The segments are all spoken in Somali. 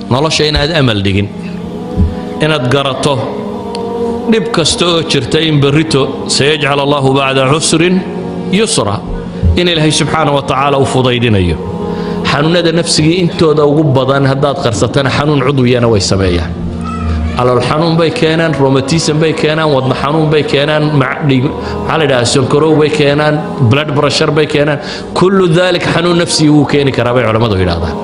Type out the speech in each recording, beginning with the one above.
Nolosha inaad amal dhigin, inaad garato dhib kasta oo jirta in berrito سيجعل الله بعد عسر يسرا, in Ilaahay subxaana wa tacaala u fudaydinayo. Xanuunada nafsigii intooda ugu badan haddaad qarsatana, xanuun cudwiyana way sameeyaan. Calool xanuun bay keenaan, rheumatism bay keenaan, wadna xanuun bay keenaan, maxaa la idhaha, sonkorow bay keenaan, blood pressure bay keenaan. كل ذلك xanuun nafsigii wuu keeni karaa, bay culammadu yidhahdaan.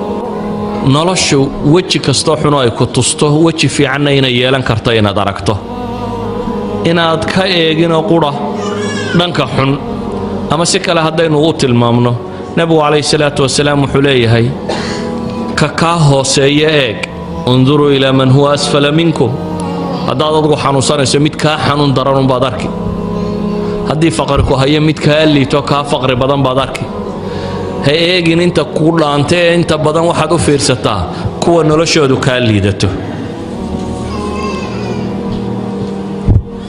Noloshu weji kastoo xuno ay ku tusto, weji fiicanna inay yeelan karto, inaad aragto, inaad ka eeginoo qudha dhanka xun. Ama si kale haddaynu u tilmaamno, Nebigu calayhi salaatu wasalaam wuxuu leeyahay: ka kaa hooseeya eeg. انظروا إلى من هو أسفل منكم. Haddaad adgu xanuunsanayso, mid kaa xanuun daran unbaad arki. Haddii faqri ku hayo, mid kaa liito, kaa faqri badan baad arki. Ha eegin inta ku dhaanta ee inta badan waxaad u fiirsataa kuwa noloshoodu kaa liidato.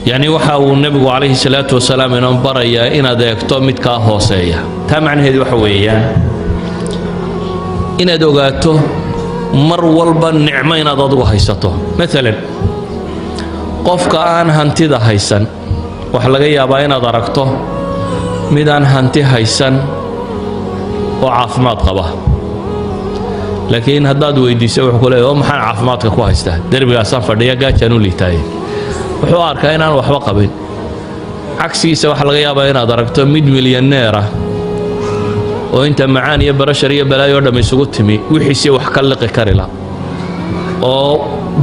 Yacni waxa uu Nebigu calayhi salaatu wasalaam inoo barayaa inaad eegto mid kaa hooseeya. Taa macnaheedu waxa weeyaan inaad ogaato mar walba nicmo inaad adigu haysato. Maalan, qofka aan hantida haysan, waxaa laga yaabaa inaad aragto mid aan hanti haysan oo caafimaad qaba. Laakiin haddaad weydiiso, wuxuu ku leeyahy: "Oo maxaan caafimaadka ku haystaa? Derbigaasaan fadhiya, gaajaan u liitaaye." Wuxuu arkaa inaan waxba qabin. Cagsigiisa, waxaa laga yaabaa inaad aragto mid milyaneer ah oo inta macaan iyo pressure iyo balaayo o dham isugu timi, wixiisii wax ka liqi karila, oo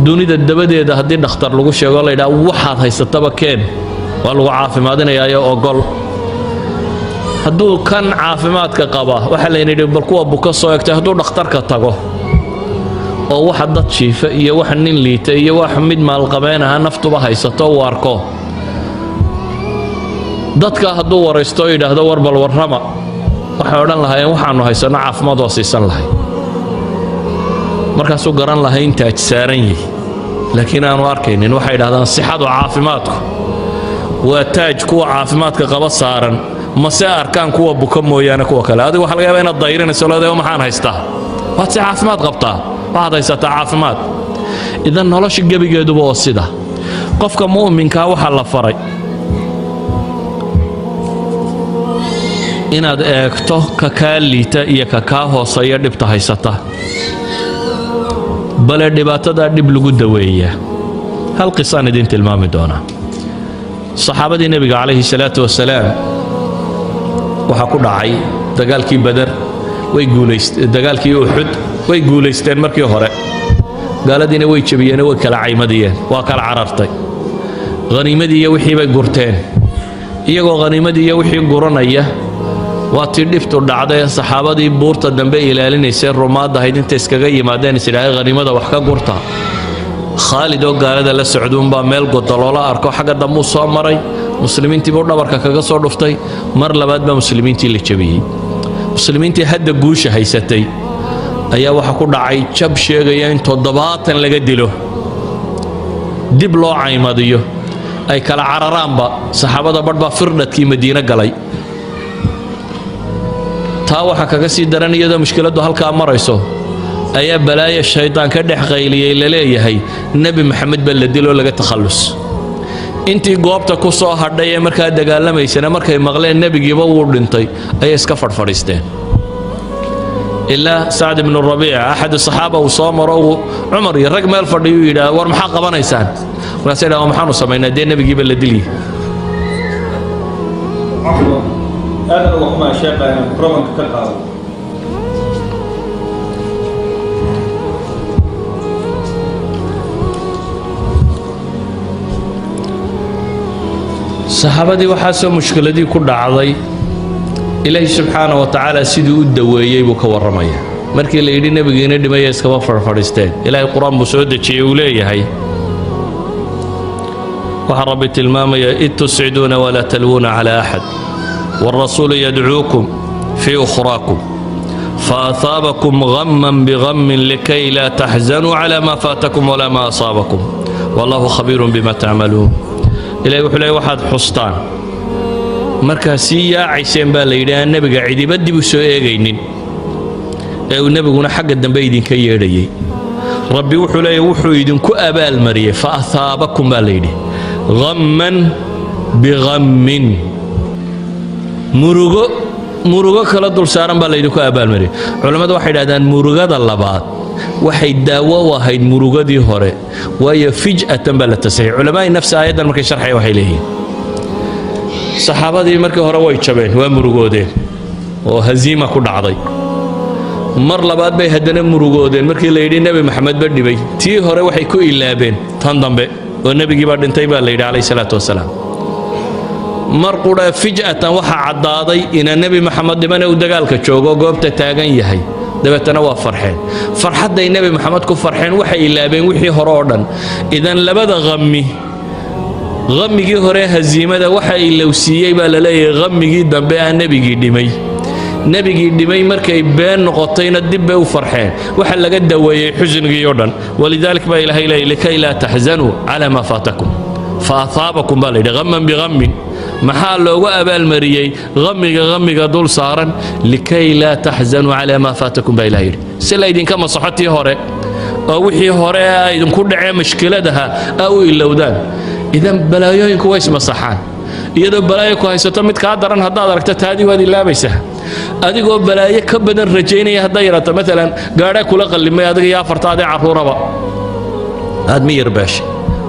dunida dabadeeda haddii dhakhtar lagu sheego, la yidhaha: "Waxaad haysataba keen, waa lagu caafimaadinayaayo ogol." Hadduu kan caafimaadka qaba, waxaa layna yidhi bal kuwa buka soo egtay, hadduu dhakhtarka tago oo waxa dad jiifa iyo wax nin liita iyo wax mid maalqabeen aha naftuba haysato uu arko, dadka hadduu waraysto oo yidhaahdo: "War bal warrama?" waxay odhan lahaayeen: "Waxaannu haysanno caafimaad waa siisan lahay." Markaasuu garan lahay in taaj saaran yihi, laakiin aanu arkaynin. Waxay idhahdaan sixadu, caafimaadku waa taaj kuwa caafimaadka qaba saaran, mase arkaan kuwa buka mooyaane kuwa kale. Adigu waxa laga yaaba inaad dayrinayso, leedahay: "Maxaan haystaa?" Waad si caafimaad qabtaa, waxaad haysataa caafimaad. Idan nolosha gebigeeduba oo sida qofka mu'minkaa waxaa la faray inaad eegto ka kaa liita iyo ka kaa hooseeya dhibta haysata, bale dhibaatadaa dhib lagu daweeyaa. Hal qisaan idin tilmaami doonaa. Saxaabadii Nebiga calayhi salaatu wasalaam waxaa ku dhacay dagaalkii Bader, way guulayst, dagaalkii Uxud way guulaysteen markii hore, gaaladiina way jebiyeen, way kala caymadiyeen, waa kala carartay, haniimadii iyo wixii bay gurteen. Iyagoo haniimadii iyo wixii guranaya, waa tii dhibtu dhacday. Saxaabadii buurta dambe ilaalinaysay, rumaadda ahayd, intay iskaga yimaadeen, is idhaahay: "Haniimada wax ka gurta." Khaalid oo gaalada la socduunbaa meel godoloola arko, xagga dambuu soo maray, muslimiintii buu dhabarka kaga soo dhuftay. Mar labaad baa muslimiintii la jebiyey. Muslimiintii hadda guusha haysatay ayaa waxaa ku dhacay jab sheegaya in 70 laga dilo, dib loo caymadiyo, ay kala cararaanba. Saxaabada badh baa firdhadkii Madiine galay. Taa waxaa kaga sii daran, iyadoo mushkiladdu halkaa marayso, ayaa balaayo shaydaan ka dhex qayliyey, la leeyahay: "Nebi Maxamed baa la diloo laga takhallus." Intii goobta ku soo hadhay ee markaa dagaalamaysana, markay maqleen nebigiiba wuu dhintay, ayay iska fadhfadhiisteen, ilaa Sacd ibnu Rabiica, axad saxaaba, uu soo maro uu Cumar iyo rag meel fadhiyuu yidhaah: "War maxaa qabanaysaan?" Markaasay dhaha: "Maxaanu samaynaa dee, nebigiiba la dilyi." Cafwan, aadan uga xumaa sheekha inaan mikrofonka ka qaado. Saxaabadii waxaasoo mushkiladii ku dhacday, Ilaahi subxaana wa tacaala siduu u daweeyey buu ka warramaya. Markii la yidhi nebigiina dhimaya, iskama farfadhiisteen. Ilaahay Qur-aan buu soo dejiyey, uu leeyahay, waxaa Rabbi tilmaamaya: إذ تصعدون ولا تلوون على أحد والرسول يدعوكم في أخراكم فأثابكم غما بغم لكي لا تحزنوا على ما فاتكم ولا ما أصابكم والله خبير بما تعملون. Ilahi wuxuu leey: waxaad xustaan markaa sii yaacayseen, baa la yidhi, aan nebiga cidiba dib u soo eegaynin, ee uu nebiguna xagga dambe idinka yeedhayay. Rabbi wuxuu leeyahy, wuxuu idinku abaalmariyey. فأثابكم baa la yidhi، غما بغم, murugo murugo kala dul saaran baa laydinku abaalmariyey. Culammadu waxay idhahdaan murugada labaad waxay daawo u ahayd murugadii hore, waayo فجأة baa la tasxiix. Culamaai nafsi aayaddan markay sharxaya waxay leeyihiin, saxaabadii markii hore way jabeen, waa murugoodeen oo هزيمة ku dhacday. Mar labaad bay haddana murugoodeen markii la yidhi Nebi Maxamed ba dhibay. Tii hore waxay ku ilaabeen tan dambe oo nebigii baa dhintay baa la yidhi calayhi salaatu wasalaam. Mar qudha فجأة waxaa caddaaday inaa Nebi Maxamed dhimane uu dagaalka joogo, goobta taagan yahay. Dabeetana waa farxeen. Farxadday Nebi Maxamed ku farxeen waxay ilaabeen wixii hore oo dhan. Idan labada qami, qamigii hore hasiimada waxa ilowsiiyey baa la leeyahay qamigii dambe ah nebigii dhimay. Nebigii dhimay markay been noqotayna dib bay u farxeen. Waxa laga daweeyey xusnigii oo dhan. ولذلك baa Ilaahay leeyay لكي لا تحزنوا على ما فاتكم. فأثابكم baa la yidhi غما بغم. Maxaa loogu abaalmariyey qamiga qamiga dul saaran? لكي لا تحزنوا على ما فاتكم baa Ilahay yidhi, si laydinka masaxo tii hore oo wixii hore a idinku dhacee mashkiladaha a u ilowdaan. Idan balaayooyinku way ismasaxaan. Iyadoo balaayo ku haysato mid kaa daran haddaad aragto, taadii waad ilaabaysaa. Adigoo balaayo ka badan rajaynaya hadday yaraato, maalan gaadhaa kula qallimay adiga iyo afartaadee carruuraba, aad miyir beeshay,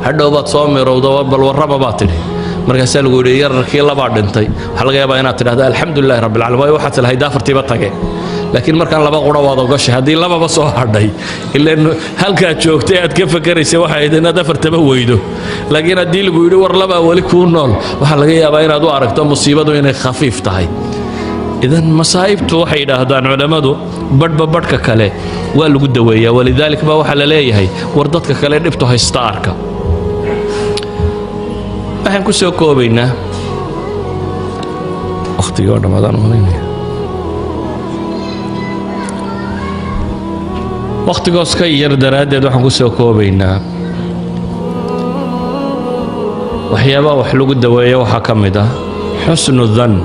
hadhow baad soo mirowdo, bal warrama baad tidhi. Markaasaa lagu yidhi yararkii labaa dhintay. Waxaa laga yaabaa inaad tidhahdo الحمد لله رب العالمين, waayo waxaad tilahayd afartiiba tage. Laakiin markaan laba qura waad ogashay haddii lababa soo hadhay, ilaan halkaad joogtay aad ka fakeraysay waxay ahayd inaad afartaba weydo. Laakiin haddii lagu yidhi war labaa weli kuu nool, waxaa laga yaabaa inaad u aragto musiibadu inay khafiif tahay. Idan masaa'ibtu, waxay yidhaahdaan culammadu, badhba badhka kale waa lagu daweeyaa. ولذلك baa waxaa la leeyahay, war dadka kale dhibtu haysta arka. Waxaan ku soo koobaynaa, wakhtigii oo dhammaadaan malaynaya, wakhtigoos ka yar daraaddeed, waxaan ku soo koobaynaa waxyaabaha wax lagu daweeyo waxaa ka mid ah حسن الظن.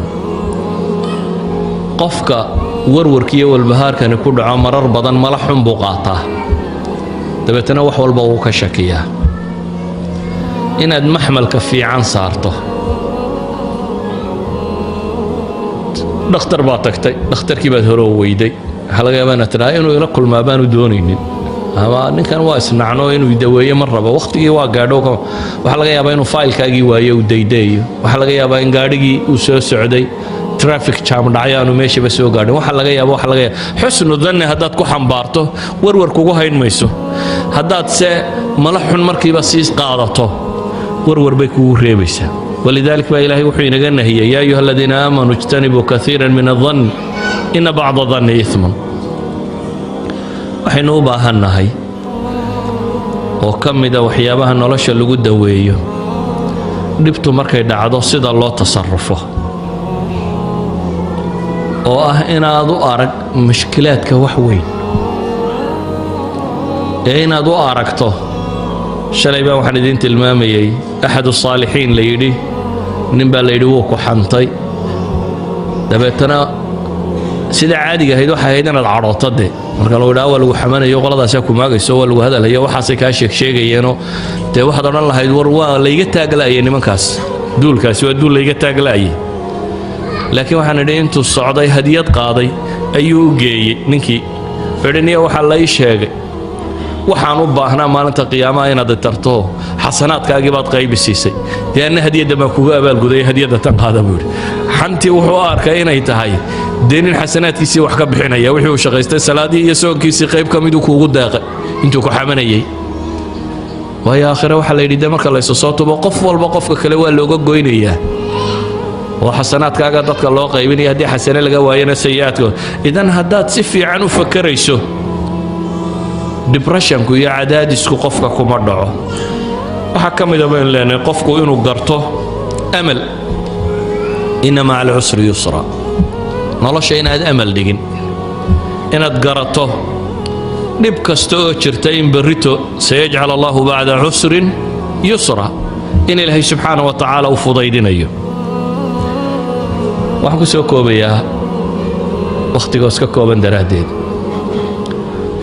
Qofka warwarka iyo walbahaarkani ku dhaco marar badan mala xun buu qaataa, dabeetana wax walba wuu ka shakiyaa. Inaad maxmalka fiican saarto. Dhakhtar baad tagtay, dhakhtarkii baad hore u weyday. Waxaa laga yaabaa inaad tidhaha inuu ila kulmaa baanu doonaynin, ama ninkan waa isnacno, inuu daweeyo ma rabo, wakhtigii waa gaadho. Waxaa laga yaabaa inuu faylkaagii waayo, uu daydayayo. Waxaa laga yaabaa in gaadhigii uu soo socday traffic jam dhacay, aanu meeshaba soo gaadhin. Waxaa laga yaaba, waxaa laga yaaba. حسن الظن haddaad ku xambaarto, warwar kugu hayn mayso. Haddaad se mala xun markiiba sii qaadato, warwar bay kugu reebaysaa. ولذلك baa Ilaahay wuxuu inaga nahiyey: يا أيها الذين آمنوا اجتنبوا كثيرا من الظن إن بعض الظن إثم. Waxaynu u baahannahay oo ka mida waxyaabaha nolosha lagu daweeyo dhibtu markay dhacdo sida loo tasarufo, oo ah inaad u arag mushkilaadka wax weyn ee inaad u aragto. Shalay baa waxaan idiin tilmaamayey أحد الصالحين la yidhi, nin baa la yidhi wuu ku xantay. Dabeetana sida caadiga ahayd waxay ahayd inaad cadhooto de. Marka lagu idhaha waa lagu xamanayo, qoladaasaa ku maagayso, waa lagu hadalhayo, waxaasay kaa sheegsheegayeenoo, dee waxaad odhan lahayd war waa layga taagla'ayay nimankaas, duulkaasi waa duul layga taagla'ayay. Laakiin waxaan idhi intuu socday hadiyad qaaday ayuu u geeyey ninkii. Wuxuu niya waxaa la ii sheegay waxaan u baahnaa maalinta qiyaamaha inaad tarto, xasanaadkaagii baad qaybi siisay, dee anna hadiyadda baan kugu abaalguday, hadiyadda tan qaada buu yidhi. Xantii wuxuu u arkay inay tahay dee nin xasanaadkiisii wax ka bixinaya, wixii uu shaqaystay, salaadii iyo soonkiisii qayb ka miduu kuugu deeqay intuu ku xamanayay. Waayo aakhire waxaa la yidhi dee marka laysu soo tubo, qof walba qofka kale waa looga goynayaa oo xasanaadkaaga dadka loo qaybinaya, haddii xasane laga waayana sayi-aadkooda. Idan haddaad si fiican u fakarayso, depressionku iyo cadaadisku qofka kuma dhaco. Waxaa ka mida baynu leenahay qofku inuu garto amal. إن مع العسر يسرا. Nolosha inaad amal dhigin, inaad garato dhib kasta oo jirta in berrito سيجعل الله بعد عسر يسرا, in Ilaahay subxaana wa tacaala u fudaydinayo. Waxaan ku soo koobayaa, wakhtigoos ka kooban daraaddeed,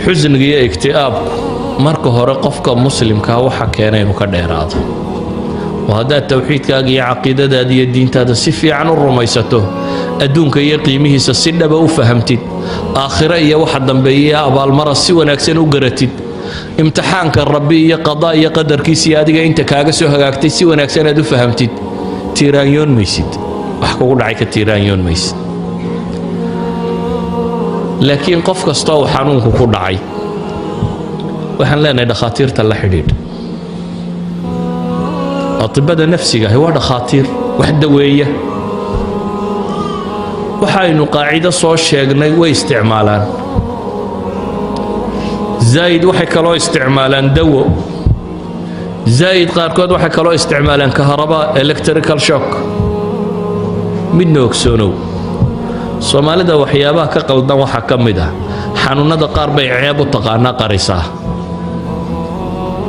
xusniga iyo ikti'aabku Marka hore, qofka muslimkaa waxa keena inuu ka dheeraado, oo haddaad towxiidkaaga iyo caqiidadaada iyo diintaada si fiican u rumaysato, adduunka iyo qiimihiisa si dhaba u fahamtid, aakhiro iyo waxa dambeeya abaalmara si wanaagsan u garatid, imtixaanka Rabbi iyo qadaa iyo qadarkiisa iyo adiga inta kaaga soo hagaagtay si wanaagsan aad u fahamtid, tiiraanyoon maysid. Wax kugu dhacay ka tiiraanyoon maysid. Laakiin qof kasta uu xanuunku ku dhacay, waxaan leenahay dhakhaatiirta la xidhiidh. Atibada nafsiga ahi waa dhakhaatiir wax daweeya. Waxaynu qaacido soo sheegnay way isticmaalaan zaa'id, waxay kaloo isticmaalaan dawo zaa'id, qaarkood waxay kaloo isticmaalaan kaharaba, electrical shock. Midna ogsoonow, Soomaalida waxyaabaha ka qaldan waxaa ka mid ah xanuunnada qaar bay ceeb u taqaanaa, qarisaa,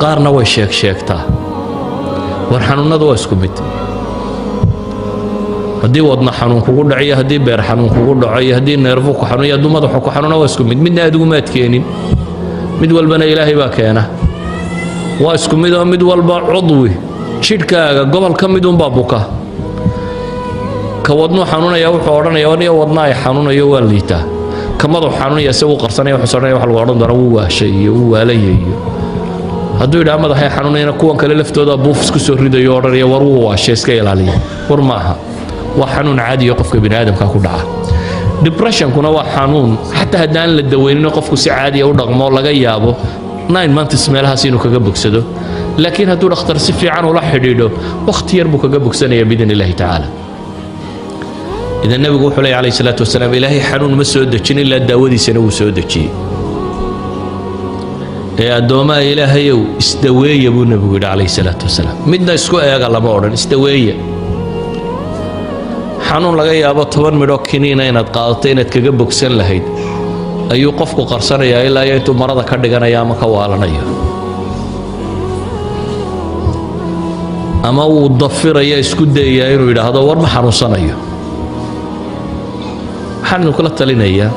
qaarna way sheeg sheegtaa. War xanuunnadu waa isku mid. Haddii wadna xanuun kugu dhaco iyo haddii beer xanuun kugu dhaco iyo haddii neerfu ku xanuun iyo hadduu madaxu ku xanuuna, waa isku mid. Midna adigumaad keenin, mid walbana Ilaahay baa keena. Waa isku mid oo mid walba cudwi jidhkaaga gobol ka mid unbaa buka. Ka wadnuu xanuunaya wuxuu odhanaya, "Aniga wadna ay xanuunayo, waan liitaa." Ka madaxu xanuunaya isagu qarsanaya, wuxuu odhanaya, "Waxa lagu odhan doonaa wuu waashay iyo wuu waalaya." Iyo hadduu yidhaha madaxay xanuunayana, kuwan kale laftooda buuf isku soo ridayo, odhanaya, "War wuu waashay, iska ilaaliya." War maaha, waa xanuun caadiyo qofka bini aadamka ku dhaca. Depressionkuna waa xanuun xataa haddaan la daweynin, qofku si caadiya u dhaqmo, laga yaabo 9 months meelahaas inuu kaga bogsado. Laakiin hadduu dhakhtar si fiican ula xidhiidho, wakhti yar buu kaga bogsanaya biidn Illahi tacaala. Idan Nebigu wuxuu leeya calayhi salaatu wasalaam, Ilaahay xanuun ma soo dejin ilaa daawadiisana wuu soo dejiyey, ee addoommaha Ilaahayow, isdaweeya, buu Nebigu yidhi calayhi salaatu wasalaam. Midna isku eega lama odhan, isdaweeya. Xanuun laga yaabo 10 midho kiniina inaad qaadato inaad kaga bogsan lahayd ayuu qofku qarsanayaa ilaa iyo intuu marada ka dhiganayo ama ka waalanayo ama uu dafiraya, isku dayayaa inuu yidhaahdo, "War ma xanuunsanayo." Waxaan idinkula talinayaa,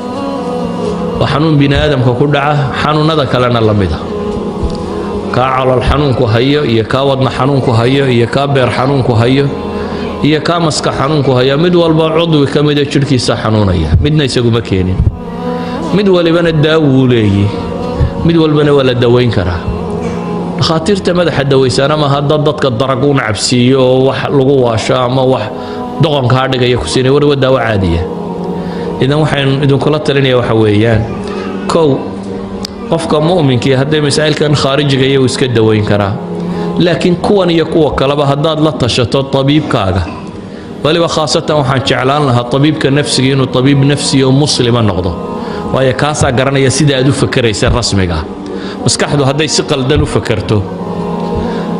waa xanuun bini aadamka ku dhaca, xanuunnada kalena la mid a. Kaa calool xanuunku hayo iyo kaa wadna xanuunku hayo iyo kaa beer xanuunku hayo iyo kaa maska xanuunku haya, mid walba cudwi ka mida jidhkiisa xanuunaya, midna isaguma keenin. Mid walibana daawuu leeyi, mid walbana waa la dawayn karaa. Dhakhaatiirta madaxa dawaysaana maaha dad dadka darag u nacabsiiyo oo wax lagu waasho ama wax doqonkaa dhigaya ku siinaya. War, waa daawo caadiya. Idan waxaan idinkula talinaya waxa weeyaan, kow, qofka mu'minkii hadday masaa'ilkan khaarijiga iyagu iska dawayn karaa, laakiin kuwan iyo kuwa kaleba haddaad la tashato tabiibkaaga, waliba khaasatan waxaan jeclaan lahaa tabiibka nafsiga inuu tabiib nafsiga oo muslima noqdo, waayo kaasaa garanaya sida aad u fakeraysa rasmiga. Maskaxdu hadday si qaldan u fakerto,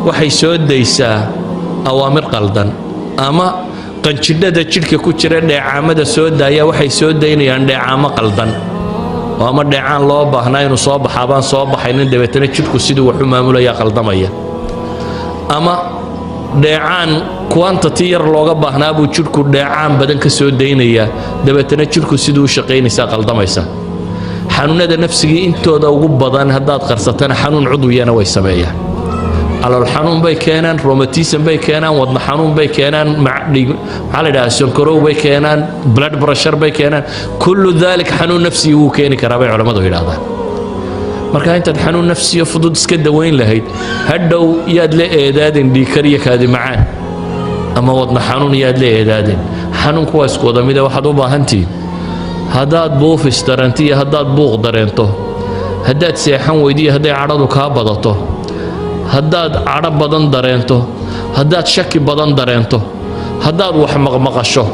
waxay soo daysaa awaamir qaldan, ama qanjidhada jidhka ku jira dheecaamada soo daaya waxay soo daynayaan dheecaamo qaldan, oo ama dheecaan loo baahnaa inuu soo baxaa baan soo baxaynin, dabeetana jidhku siduu wax u maamulaya qaldamaya, ama dheecaan quantity yar looga baahnaa buu jidhku dheecaan badan ka soo daynayaa, dabeetana jidhku siduu u shaqaynaysaa qaldamaysa. Xanuunada nafsigii intooda ugu badan haddaad qarsatana, xanuun cudwiyana way sameeyaan. Calool xanuun bay keenaan, rheumatism bay keenaan, wadna xanuun bay keenaan, maxaa la idhaha, sonkorow bay keenaan, blood pressure bay keenaan. Kullu dalik xanuun nafsigi wuu keeni karaa, bay culammadu yidhahdaan. Marka intaad xanuun nafsiyo fudud iska dawayn lahayd, hadhow yaad la eedaadin dhiikar iyo kaadi macaan ama wadna xanuun yaad la eedaadin. Xanuunku waa isku wada mide. Waxaad u baahantihiin, haddaad buufis dareento iyo haddaad buuq dareento, haddaad seexan weydo iyo hadday cadhadu kaa badato, haddaad cadho badan dareento, haddaad shaki badan dareento, haddaad wax maqmaqasho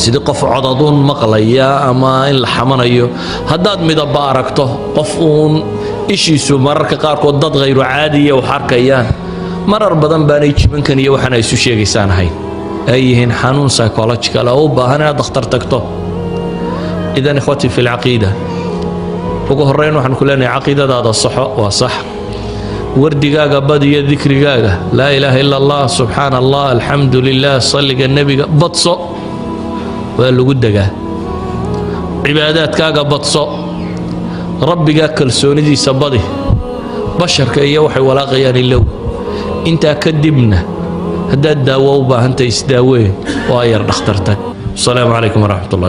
sidii qof codaduun maqlaya ama in la xamanayo, haddaad midabba aragto, qof uun ishiisu mararka qaarkood dad khayru caadiya wax arkayaan, marar badan baanay jibankan iyo waxaan ay isu sheegaysaan ahayn, ay yihiin xanuun psychological oo u baahan inaad dhakhtar tagto. Idan, ikhwatii fi lcaqiida, ugu horrayn waxaan ku leenahay caqiidadaada saxo, waa sax. Wardigaaga badiyo, dikrigaaga, laa ilaaha ila Allah, subxaana Allah, alxamdu lilah, salliga Nebiga badso, waa lagu degaa. Cibaadaadkaaga badso, Rabbigaa kalsoonidiisa badi. Basharka iyo waxay walaaqayaan ilow. Intaa kadibna haddaad daawo u baahantahay, isdaawee oo ayar dhakhtartag. Asalaamu calaykum waraxmat ullah.